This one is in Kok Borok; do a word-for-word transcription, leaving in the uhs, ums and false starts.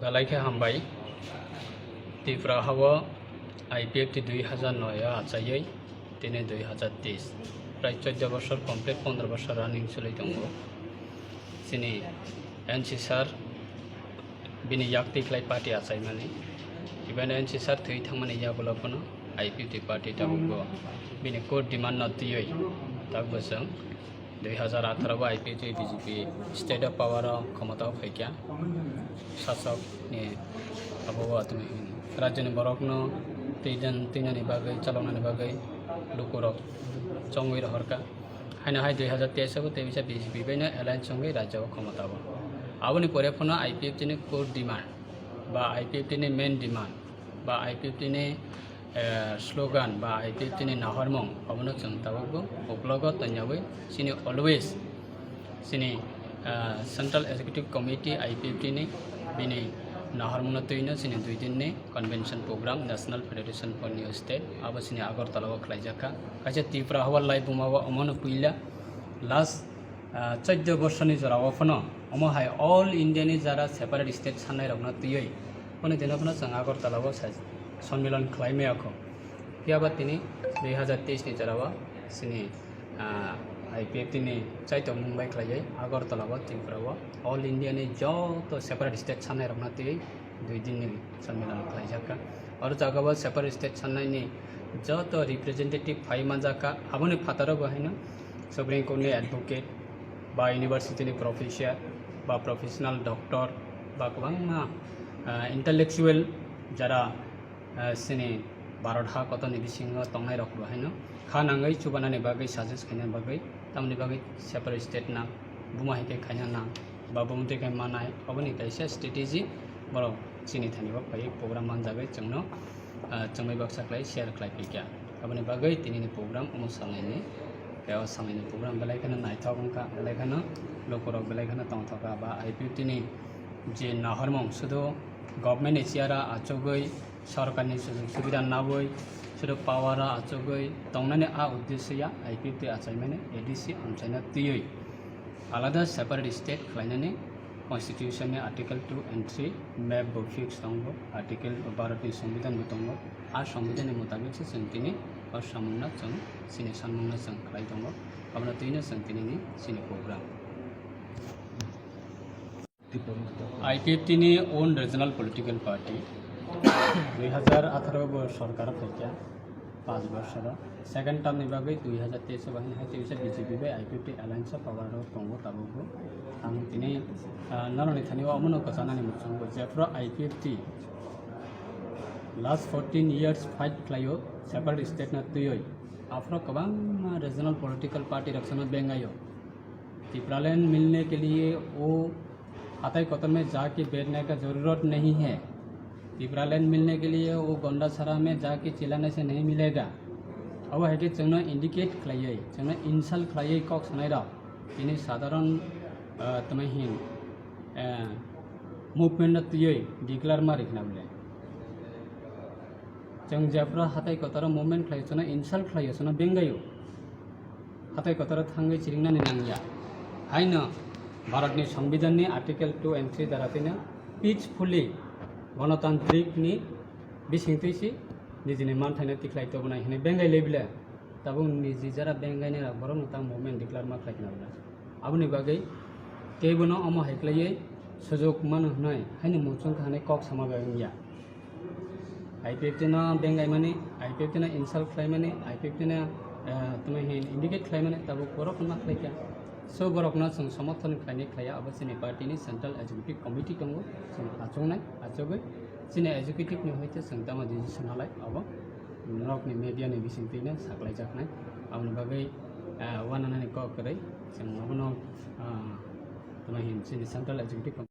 Belai khe hambai. Tripura hao I P F T dui hazar noi o achaiwi tini dui hazar teis, prai chordo bosor complete, pondro bosor running choli tongo. Chini N C sir bini yak twi khlai party achaimani, even N C sir thwi thangmani yagulo phano I P F T party tabukbo bini core demand no twiwi tabukbo chwng dui hazar atharo bo I P F T B J P state of power o khomotao phaikha, sasok ni abo o tini rajyoni borokno twidan twinani bagwi chaloknani bagwi lukurok chongwi rohorkha. Haino hai dui hazar teis o bo tei bisa B J P bai no alliance wngwi rajya o khomotao. Aboni pore phano I P F T ni core demand ba I P F T ni main demand ba I P F T ni, eh, slogan ba I P F T ni nahormung obono chwng tabukbo uklogo tonyawi chini always chini, ah, Central Executive Committee I P F T ni bini nahormungno twino chini dui din ni convention program National Federation for New State abo chini Agartala o khlaijak kha. Kaisa Tripura hao lai buma o omono puila last, ah, chordo borsoni jora o phano omo hai all India ni jara separate state sannai rokno twiwi phano dino phano chwng Agartala o sai sonmilan khlai maya kho. Phiya ba tini dui hazar teis ni jora o chini ah, I P F T ni chaitok mung bai khlaiwi Agartala o Tripura o all India ni joto separate state sannai rokno twiwi dui din ni sonmilan khlaijak kha. Oro jaga o separate state sannai ni joto representative phai manjak kha, aboni phataro bo haino Supreme Court ni advocate ba university ni professor ba professional doctor ba kwbangma, ah, intellectual jara ah, chini Bharat ha kotorni bisingo tongnai rok bo haino kha nangwi chubanani bagwi suggest khaina bagwi tamoni bagwi separate state nang, buma hai khe khaina nang ba bumtwi khe manai, oboni kaisa strategy borok chini thani bo phai program manjagwi chwngno, ah, chwngwi baksa khlai share khlai phaikha. Aboni bagwi tinini program omo salnani tei o salnani program belai kheno naithok wngkha, belai kheno lukurok belai kheno tongthokha ba I P F T ni je nahormung sudu government ni chair a achugwi sorkarni sujug subida nawi sudu power a achugwi tongnani a uddesya I P F T achaimani A D C amchaina twiwi alada separate state khlainani constitution ni article two and three map bo fix tongo, article Bharat ni Songbidan bo tongo. A Songbidan ni mutabik se chwng tini o samungno chwng chini sanmungno chwng khlai tongo, abono twino chwng tinini chini program. I P F T ni own regional political party, dui hazar atharo bo sorkar phaikha panch bosoro, second term ni bagwi dui hazar teis o bahai hai teisa B J P bai I P F T alliance o power o tongo tabukbo. Ang tini, ah, norokni thani o omono kwchanani muchungo jephru I P F T last fourteen years fight khlaio separate state no twiwi, aphuru kwbangma regional political party rok sano bengaio. Tipraland milne ke liye wo hatai kotor mein ja ke baithne ka zarurat nahi hai. Tipraland milne ke liye wo Gondasara mein ja ke chillane se nahi milega. Abo hai khe chwngno indicate khlaiwi, chwngno insult khlaiwi kok sanai rok. Tini sadharan, ah, tamo hin, ah, movement no twiwi declare ma rikna bole. Chwng jephru hatai kotoro movement khlai, chwngno insult khlaio, chwngno bengaio. Hatai kotoro thangwi chiringnani nangya. Haino Bharatni Songbidanni Article two and three dara tino peacefully, gonotantrik ni bisingtwi si nijini manthaino tikhlai tubunai hinwi bengai lebile. Tabuk niji jara bengaini rok borokno tang movement declare ma khlai khna bwle. Aboni bagwi teibono omo hai khlaiwi sujok mano hwnwi haino muchung kha hwnwi kok sama bai wngya. I P F T no bengaimani, I P F T no insult khlaimani, I P F T no, eh, tamo hin indicate khlaimani tabuk borok ma khlaikha. So borokno chwng somorthon khlaini khlaiya, abo chini party ni Central Executive Committee tongo, chwng achuknai, achugwi chini executive ni hoite chwng tamo decision halai abo. Norokni media ni bisingtwi no saklaijaknai. Aboni bagwi, ah, uananani kok kwrwi chwng abono, ah, tamo hin chini Central Executive